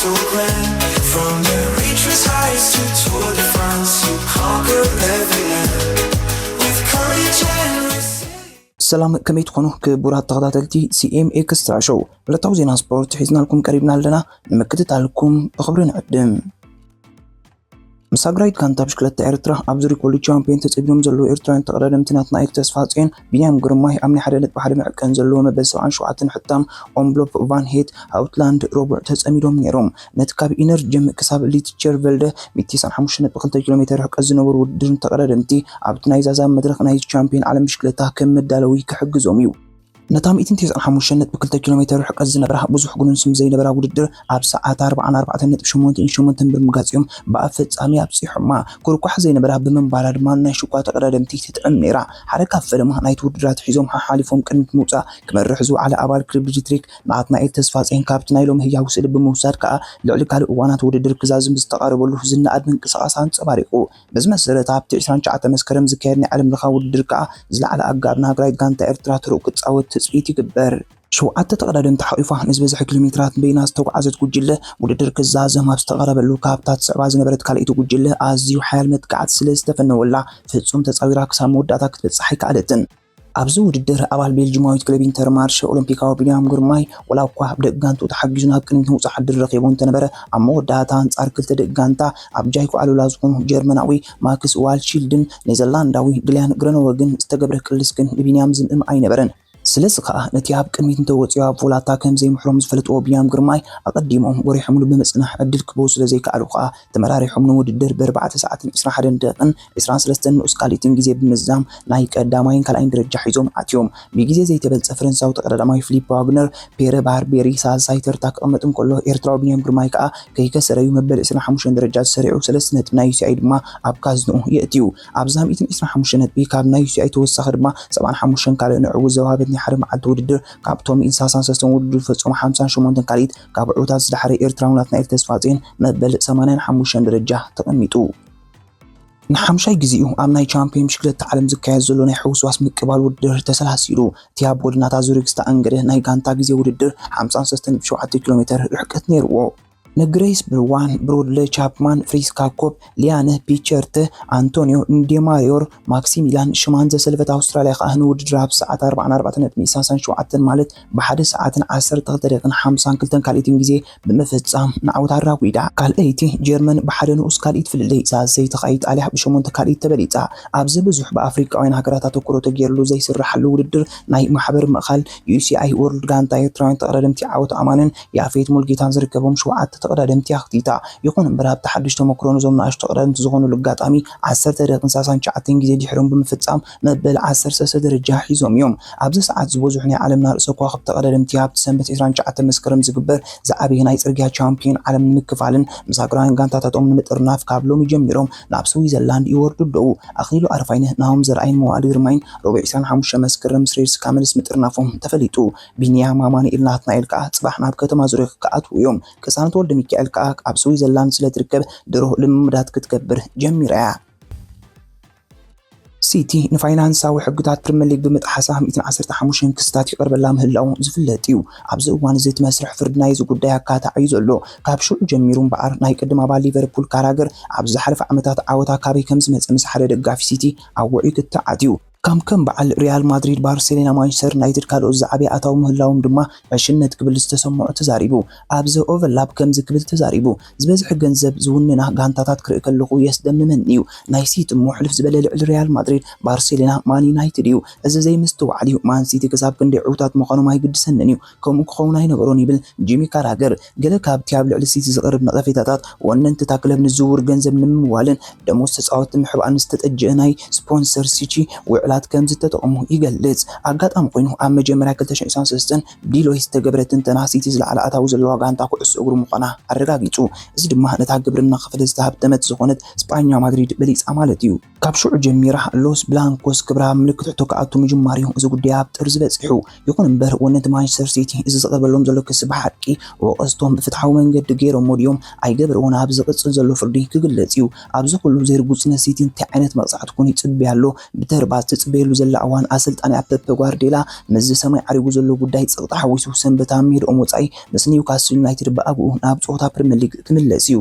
From the reaches highest to Tour de France, you conquer every land with courage and resilience. ሰላም፣ ከመይ ትኾኑ ክቡራት ተኸታተልቲ ሲ ኤም ኤክስትራ ሾው? ዕለታዊ ዜና ስፖርት ሒዝናልኩም ቀሪብና ኣለና። ንምክትታልኩም ብኽብሪ ንዕድም። ምስ ኣግራይት ጋንታ ብሽክለታ ኤርትራ ኣብ ዙሪ ኮሌጅ ቻምፒዮን ተጸሚዶም ዘለዉ ኤርትራውያን ተቐዳደምቲ ናትናኤል ተስፋጽዮን፣ ቢንያም ግርማይ ኣብ ናይ ሓደ ነጥቢ ሓደ መዕቀን ዘለዎ መበል ሰብዓን ሸውዓተን ሕታም ኦምሎፕ ቫን ሄት ኣውትላንድ ረቡዕ ተጸሚዶም ነይሮም። ነቲ ካብ ኢነርጅም ክሳብ ሊትቸርቨልደ ሚእቲ ሰብዓን ሓሙሽተ ነጥቢ ክልተ ኪሎ ሜተር ርሕቀት ዝነበሩ ውድድርን ተቐዳደምቲ ኣብቲ ናይ ዛዛም መድረኽ ናይ ቻምፒዮን ዓለም ብሽክለታ ከም መዳለዊ ክሕግዞም እዩ። ነታ ሚእትን ተስዓን ሓሙሽተን ነጥቢ ክልተ ኪሎ ሜተር ርሕቀት ዝነበራ ብዙሕ ጉኑን ስም ዘይነበራ ውድድር ኣብ ሰዓት ኣርባዓን ኣርባዕተን ነጥቢ ሸሞንተን ሸሞንተን ብምጋጽ እዮም ብኣብ ፍጻሜ ኣብጺሖማ። ክርኳሕ ዘይነበራ ብምንባራ ድማ ናይ ሽኳ ተቐዳደምቲ ትጥዕም ነይራ። ሓደ ካብ ፈለማ ናይቲ ውድድር ኣትሒዞም ሓሓሊፎም ቅድሚት ምውጻእ ክመርሕ ዝወዓለ ኣባል ክለብ ዲትሪክ ናትናኤል ተስፋጽዮን ካብቲ ናይ ሎሚ ህያው ስእሊ ብምውሳድ ከኣ ልዕሊ ካልእ እዋናት ውድድር ክዛዝም ዝተቓረበሉ ዝነኣድ ምንቅስቓስ ኣንጸባሪቑ። በዚ መሰረት ኣብቲ ዕስራን ትሽዓተን መስከረም ዝካየድ ናይ ዓለም ለኻዊ ውድድር ከኣ ዝለዓለ ኣጋር ንሃገራዊት ጋንታ ኤርትራ ተረኡ ክጻወት ትጽቢት ይግበር። ሸውዓተ ተቐዳደምቲ ሓቒፋ ንዝበዝሐ ኪሎ ሜትራት በይና ዝተጓዓዘት ጉጅለ ውድድር ክዛዘም ኣብ ዝተቓረበሉ ካብታ ትስዕባ ዝነበረት ካልኣይቲ ጉጅለ ኣዝዩ ሓያል መጥቃዕቲ ስለ ዝተፈነወላ ፍጹም ተጻዊራ ክሳብ መወዳእታ ክትበጽሕ ኣይከኣለትን። ኣብዚ ውድድር ኣባል ቤልጂማዊት ክለብ ኢንተርማርሽ ኦሎምፒካዊ ቢንያም ግርማይ ዋላ እኳ ብደቂ ጋንትኡ ተሓጊዙ ናብ ቅድሚት ምውጻእ ዕድል ረኺቡ እንተነበረ ኣብ መወዳእታ ኣንጻር ክልተ ደቂ ጋንታ ኣብ ጃይኮ ኣሉላ ዝኾኑ ጀርመናዊ ማክስ ዋልሺልድን ኔዘርላንዳዊ ግልያን ግረነወግን ዝተገብረ ቅልስ ግን ንቢንያም ዝምእም ኣይነበረን። ስለዚ ከኣ ነቲ ኣብ ቅድሚት እንተወጺኡ ኣብ ቮላታ ከም ዘይምሕሮም ዝፈለጥዎ ቢንያም ግርማይ ኣቐዲሞም ወሪሖምሉ ብምጽናሕ ዕድል ክበው ስለ ዘይከኣሉ ከኣ ተመራሪሖም ንውድድር ብኣርባዕተ ሰዓትን ዕስራን ሓደን ደቂቕን ዕስራን ሰለስተን ንኡስ ካልኢትን ግዜ ብምዝዛም ናይ ቀዳማይን ካልኣይን ደረጃ ሒዞም ኣትዮም። ብግዜ ዘይተበልጸ ፈረንሳዊ ተቐዳዳማይ ፊሊፕ ዋግነር ፔረ ባርቤሪ ሳልሳይ ተርታ ክቕመጥ እንከሎ ኤርትራዊ ቢንያም ግርማይ ከኣ ከይከሰረዩ መበል ዕስራን ሓሙሽተን ደረጃ ተሰሪዑ ሰለስተ ነጥቢ ናይ ዩ ሲ ኣይ ድማ ኣብ ካዝንኡ የእትዩ። ኣብዛ ሚእትን ዕስራን ሓሙሽተን ነጥቢ ካብ ናይ ዩ ሲ ኣይ ተወሳኺ ድማ ሰብዓን ሓሙሽተን ካልእ ንዕኡ ዘዋህበት ናይ ሓደ መዓልቲ ውድድር ካብ ቶም ኢንሳሳን ሰለስተን ውድድር ፈጸሙ ሓምሳን ሸሞንተን ካልኢት ካብ ዕዉታት ዝደሓረ ኤርትራዊ ናትናኤል ተስፋጽዮን መበል ሰማንያን ሓሙሽተን ደረጃ ተቐሚጡ። ንሓምሻይ ግዜኡ ኣብ ናይ ቻምፒዮን ብሽክለታ ዓለም ዝካየድ ዘሎ ናይ ሕውስዋስ ምቅባል ውድድር ተሰላሲሉ። እቲ ኣብ ጎደናታት ዙሪክ ዝተኣንገደ ናይ ጋንታ ግዜ ውድድር ሓምሳን ሰለስተን ነጥቢ ሸውዓተ ኪሎ ሜተር ርሕቀት ነይርዎ። ንግሬስ ብሩዋን፣ ብሮድለ ቻፕማን፣ ፍሪስካ ኮፕ፣ ሊያነ ፒቸርተ፣ ኣንቶኒዮ ንዴማዮር፣ ማክሲሚላን ሽማን ዘሰለፈት ኣውስትራልያ ከኣ ንውድድር ኣብ ሰዓት ኣርባዓን ኣርባዕተን ነጥቢ ሰላሳን ሸውዓተን ማለት ብሓደ ሰዓትን ዓሰርተ ክልተ ደቂቕን ሓምሳን ክልተን ካልኢትን ግዜ ብምፍጻም ንዓወት ኣራጒዳ። ካልኣይቲ ጀርመን ብሓደ ንኡስ ካልኢት ፍልልይ፣ ሳልሰይቲ ከኣ ኢጣልያ ብሸሞንተ ካልኢት ተበሊጻ። ኣብዚ ብዙሕ ብኣፍሪቃውያን ሃገራት ኣተኩሮ ተገይርሉ ዘይስራሓሉ ውድድር ናይ ማሕበር ምእኻል ዩ ሲ ኣይ ወርልድ ጋንታ ኤርትራውያን ተቐዳደምቲ ዓወት ኣማንን ያፌት ሙልጌታን ዝርከቦም ሸውዓተ ተቐዳደምቲ ኣኽቲታ። ይኹን እምበር ኣብቲ ሓድሽ ተመክሮ ነዞም ንኣሽቱ ተቐዳደምቲ ዝኾኑሉ ኣጋጣሚ ዓሰርተ ደቂቕን ሰላሳን ትሽዓተን ግዜ ድሒሮም ብምፍጻም መበል ዓሰርተ ሰለስተ ደረጃ ሒዞም እዮም። ኣብዚ ሰዓት ዝበዝሑ ናይ ዓለምና ርእሰ ከዋኽብቲ ተቐዳደምቲ ኣብቲ ሰንበት ዕስራን ትሽዓተን መስከረም ዝግበር ዝዓበየ ናይ ጽርግያ ቻምፒዮን ዓለም ንምክፋልን ምስ ሃገራውያን ጋንታታቶም ንምጥርናፍ ካብ ሎሚ ጀሚሮም ናብ ስዊዘርላንድ ይወርዱ ኣለዉ። ኣኽሊሉ ኣረፋይነ፣ ናሆም ዘርኣይን መዋእለ ግርማይን ረቡዕ ዕስራን ሓሙሽተን መስከረም ምስ ሬድስ ካመልስ ምጥርናፎም ተፈሊጡ። ቢንያም ኣማኑኤል ናትናኤል ከኣ ጽባሕ ናብ ከተማ ዙሪክ ክኣትዉ እዮም። ቅሳነት ወልደ ሚካኤል ከኣ ኣብ ስዊዘርላንድ ስለ ትርከብ ድሮ ልምምዳት ክትገብር ጀሚራ እያ። ሲቲ ንፋይናንሳዊ ሕግታት ፕሪምየር ሊግ ብምጥሓሳ ሚእትን ዓሰርተ ሓሙሽተን ክስታት ይቐርበላ ምህላዉ ዝፍለጥ እዩ። ኣብዚ እዋን እዚ እቲ መስርሕ ፍርዲ ናይዚ ጉዳይ ኣካታዒ እዩ ዘሎ። ካብ ሽዑ ጀሚሩ እምበኣር ናይ ቅድም ኣባል ሊቨርፑል ካራገር ኣብ ዝሓለፈ ዓመታት ዓወታ ካበይ ከም ዝመጸ ምስ ሓደ ደጋፊ ሲቲ ኣብ ውዑይ ክትዓት እዩ። ከም ከም በዓል ሪያል ማድሪድ፣ ባርሴሎና፣ ማንቸስተር ዩናይትድ ካልኦት ዝዓበየ ኣታዊ ምህላዎም ድማ ዕሽነት ክብል ዝተሰምዖ ተዛሪቡ። ኣብዚ ኦቨርላፕ ከምዚ ክብል ተዛሪቡ፣ ዝበዝሐ ገንዘብ ዝውንና ጋንታታት ክርኢ ከለኹ የስደምመኒ እዩ። ናይ ሲቲ እሞ ሕልፍ ዝበለ ልዕሊ ሪያል ማድሪድ፣ ባርሴሎና፣ ማን ዩናይትድ እዩ። እዚ ዘይምስትውዓል እዩ። ማን ሲቲ ክሳብ ክንደይ ዕዉታት ምዃኖም ኣይግድሰንን እዩ። ከምኡ ክኸውን ኣይነበሮን ይብል ጂሚ ካራገር። ገለ ካብቲ ኣብ ልዕሊ ሲቲ ዝቐርብ ነቐፌታታት ወነንቲ እታ ክለብ ንዝውውር ገንዘብ ንምምዋልን ደሞዝ ተጻወትቲ ምሕባእን ዝተጠጀአ ናይ ስፖንሰር ሲቲ ውዕላት ከም ዝተጠቕሙ ይገልጽ። ኣጋጣሚ ኮይኑ ኣብ መጀመርያ ክልተ ሽሕን ዕስራን ሰለስተን ብዲሎይት ዝተገብረ ትንተና ሲቲ ዝለዓለ ኣታዊ ዘለዋ ጋንታ ኩዕሶ እግሪ ምዃና ኣረጋጊጹ። እዚ ድማ ነታ ግብሪ እናኸፈለት ዝተሃብተመት ዝኾነት ስጳኛ ማድሪድ በሊጻ ማለት እዩ። ካብ ሽዑ ጀሚራ ሎስ ብላንኮስ ክብራ ምልክት ሕቶ ክኣቱ ምጅማር እዩ እዚ ጉዳይ ኣብ ጥርዚ በጺሑ። ይኹን እምበር ወነንቲ ማንቸስተር ሲቲ እዚ ዝቐርበሎም ዘሎ ክሲ ብሓቂ ወቐስቶም ብፍትሓዊ መንገዲ ገይሮሞ ድዮም ኣይገበርዎን ኣብ ዝቕጽል ዘሎ ፍርዲ ክግለጽ እዩ። ኣብዚ ኩሉ ዘይርጉጽነት ሲቲ እንታይ ዓይነት መቕጻዕቲ ኮን ይጽበያ ኣሎ? ብተርባ እቲ ትጽበየሉ ዘላ እዋን ኣሰልጣኒ ፔፕ ጓርዲዮላ ምስዚ ሰማይ ዓሪጉ ዘሎ ጉዳይ ጸቕጢ ሓዊሱ ሰንበት ኣብ ሜድኦም ወጻኢ ምስ ኒውካስል ዩናይትድ ብኣግኡ ናብ ጸወታ ፕሪምየር ሊግ ክምለስ እዩ።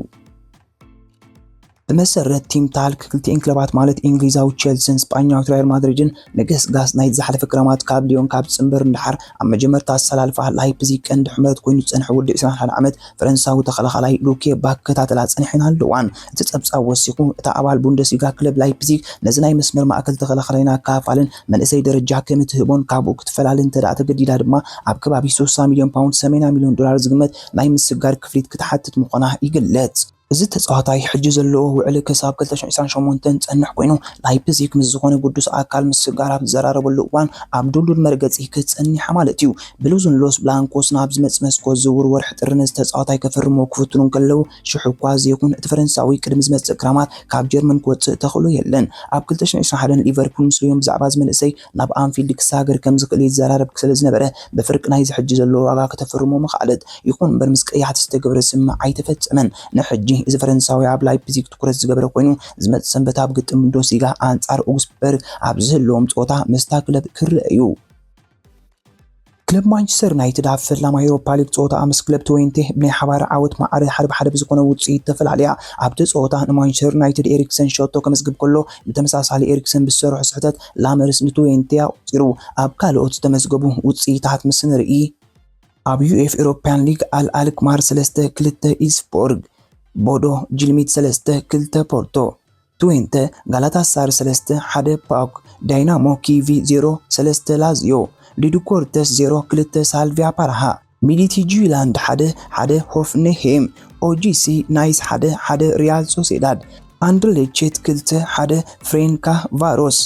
ብመሰረት ቲም ታልክ ክልቲኤን ክለባት ማለት እንግሊዛዊ ቸልሲን ስጳኛዊት ሪያል ማድሪድን ንገስጋስ ናይ ዝሓለፈ ክረማት ካብ ሊዮን ካብ ዝጽንበር ንደሓር ኣብ መጀመርታ ኣሰላልፋ ላይፕዚግ ቀንዲ ሕመረት ኮይኑ ዝጸንሐ ወዲ ዕስራን ሓደን ዓመት ፈረንሳዊ ተኸላኻላይ ሉኬ ባከታተላ ጸኒሐን ኣለዋን። እቲ ጸብጻብ ወሲኹ፣ እታ ኣባል ቡንደስሊጋ ክለብ ላይፕዚግ ነዚ ናይ መስመር ማእከል ተኸላኻላይና ክፋልን መንእሰይ ደረጃ ከም እትህቦን ካብኡ ክትፈላሊ እንተ ደኣ ተገዲዳ ድማ ኣብ ከባቢ ስሳ ሚልዮን ፓውንድ፣ ሰማንያ ሚልዮን ዶላር ዝግመት ናይ ምስጋር ክፍሊት ክትሓትት ምዃና ይግለጽ። እዚ ተጻዋታይ ሕጂ ዘለዎ ውዕል ክሳብ ክልተ ሽሕን ዕስራን ሸሞንተን ዝጸንሕ ኮይኑ፣ ላይፕዚግ ምስ ዝኾነ ግዱስ ኣካል ምስጋር ኣብ ዝዘራረበሉ እዋን ኣብ ድልዱል መርገጺ ክትጸንሕ ማለት እዩ። ብሉዝን ሎስ ብላንኮስን ኣብ ዝመጽእ መስኮት ዝውውር ወርሒ ጥሪ ነዚ ተጻዋታይ ከፈርምዎ ክፍትኑ እንከለዉ፣ ሽሕ እኳ ዘይኹን እቲ ፈረንሳዊ ቅድሚ ዝመጽእ ክረማት ካብ ጀርመን ክወጽእ ተኽእሎ የለን። ኣብ ክልተ ሽሕን ዕስራን ሓደን ሊቨርፑል ምስ ሪዮን ብዛዕባ እዚ መንእሰይ ናብ ኣንፊልድ ክሰጋገር ከም ዝኽእል ይዘራረብ ስለ ዝነበረ፣ ብፍርቂ ናይዚ ሕጂ ዘለዎ ዋጋ ከተፈርሞ ምኽኣለት። ይኹን እምበር ምስ ቀያሕቲ ዝተገብረ ስምምዕ ኣይተፈጸመን። ንሕጂ እዚ ፈረንሳዊ ኣብ ላይፕዚግ ትኩረት ዝገበረ ኮይኑ፣ ዝመጽእ ሰንበት ኣብ ግጥም ቡንደስሊጋ ኣንጻር ኦግስበርግ ኣብ ዝህልዎም ጸወታ ምስታ ክለብ ክረአ እዩ። ክለብ ማንቸስተር ዩናይትድ ኣብ ፈላማይ ኤውሮፓ ሊግ ጸወታ ምስ ክለብ ትዌንቴ ብናይ ሓባር ዓወት ማዕረ ሓደ ብሓደ ብዝኾነ ውጽኢት ተፈላልያ። ኣብቲ ጸወታ ንማንቸስተር ዩናይትድ ኤሪክሰን ሸቶ ከመዝግብ ከሎ፣ ብተመሳሳሊ ኤሪክሰን ብዝሰርሖ ስሕተት ላመርስ ንትዌንቴ ኣቑጺሩ። ኣብ ካልኦት ዝተመዝገቡ ውጽኢታት ምስ ንርኢ፣ ኣብ ዩኤፍ ኤውሮፓያን ሊግ ኣል ኣልክማር ሰለስተ ክልተ ኢስቦርግ፣ ቦዶ ጅልሚት ሰለስተ ክልተ ፖርቶ፣ ትዌንተ ጋላታሳር ሰለስተ ሓደ ፓውክ፣ ዳይናሞ ኪቪ ዜሮ ሰለስተ ላዚዮ፣ ሉድጎርተስ ዜሮ ክልተ ሳልቪያ ፓርሃ፣ ሚዲቲ ጁይላንድ ሓደ ሓደ ሆፍንሄም፣ ኦጂሲ ናይስ ሓደ ሓደ ሪያል ሶሴዳድ፣ ኣንድርሌቼት ክልተ ሓደ ፍሬንካ ቫሮስ።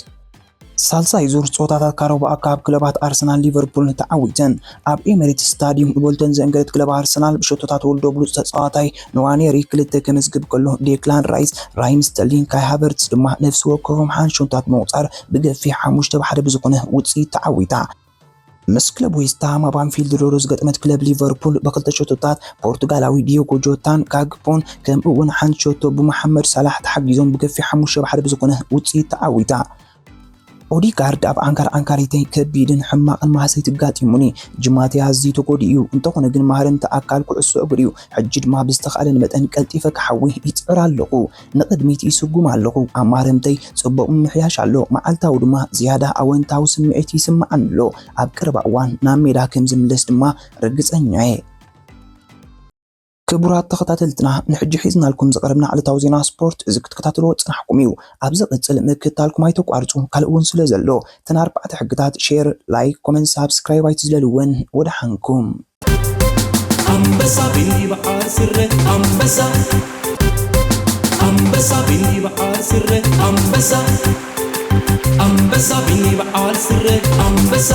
ሳልሳይ ዙር ጸወታታት ካራባኦ ካፕ ክለባት ኣርሰናል ሊቨርፑል ተዓዊተን። ኣብ ኤሚሬትስ ስታዲየም ንቦልተን ዘእንገደት ክለብ ኣርሰናል ብሸቶታት ወልዶ ብሉጽ ተጻዋታይ ንዋኔሪ ክልተ ከመዝግብ ከሎ፣ ዴክላን ራይስ፣ ራሂም ስተርሊንግ፣ ካይ ሃቨርትስ ድማ ነፍሲ ወከፎም ሓሙሽተ ሸቶታት ብምቑጻር ብገፊሕ ሓሙሽተ ብሓደ ብዝኾነ ውጽኢት ተዓዊታ። ምስ ክለብ ዌስትሃም ኣብ ኣንፊልድ ሮዶ ዝገጠመት ክለብ ሊቨርፑል ብክልተ ሸቶታት ፖርቱጋላዊ ዲዮጎ ጆታን ጋክፖን ከምኡ እውን ሓንቲ ሸቶ ብመሓመድ ሳላሕ ተሓጊዞም ብገፊሕ ሓሙሽተ ብሓደ ብዝኾነ ውጽኢት ተዓዊታ። ኦዲጋርድ ኣብ ዓንካር ዓንካሪተይ ከቢድን ሕማቕን ማህሰይቲ ኣጋጢሙኒ። ጅማተይ ኣዝዩ ተጎዲኡ እዩ። እንተኾነ ግን ማህረምቲ ኣካል ኩዕሶ እግሪ እዩ። ሕጂ ድማ ብዝተኻእለኒ መጠን ቀልጢፈ ክሓዊ ይጽዕር ኣለኹ። ንቕድሚት ይስጉም ኣለኹ። ኣብ ማህረምተይ ጽቡቕ ምምሕያሽ ኣሎ። መዓልታዊ ድማ ዝያዳ ኣወንታዊ ስምዒት ይስምዓኒ ኣሎ። ኣብ ቀረባ እዋን ናብ ሜዳ ከም ዝምለስ ድማ ርግጸኛ እየ። ክቡራት ተኸታተልትና፣ ንሕጂ ሒዝናልኩም ዝቐረብና ዕለታዊ ዜና ስፖርት እዚ ክትከታተልዎ ዝጸናሕኩም እዩ። ኣብ ዝቕጽል ምክትታልኩም ኣይተቋርጹ፣ ካልእ እውን ስለ ዘሎ፣ እተን ኣርባዕተ ሕግታት ሼር፣ ላይክ፣ ኮመንት፣ ሳብስክራይብ ኣይትዝለልወን። ወደሓንኩም። ኣንበሳ ቢኒ በዓል ስረ ኣንበሳ፣ ኣንበሳ ቢኒ በዓል ስረ ኣንበሳ፣ ኣንበሳ ቢኒ በዓል ስረ ኣንበሳ።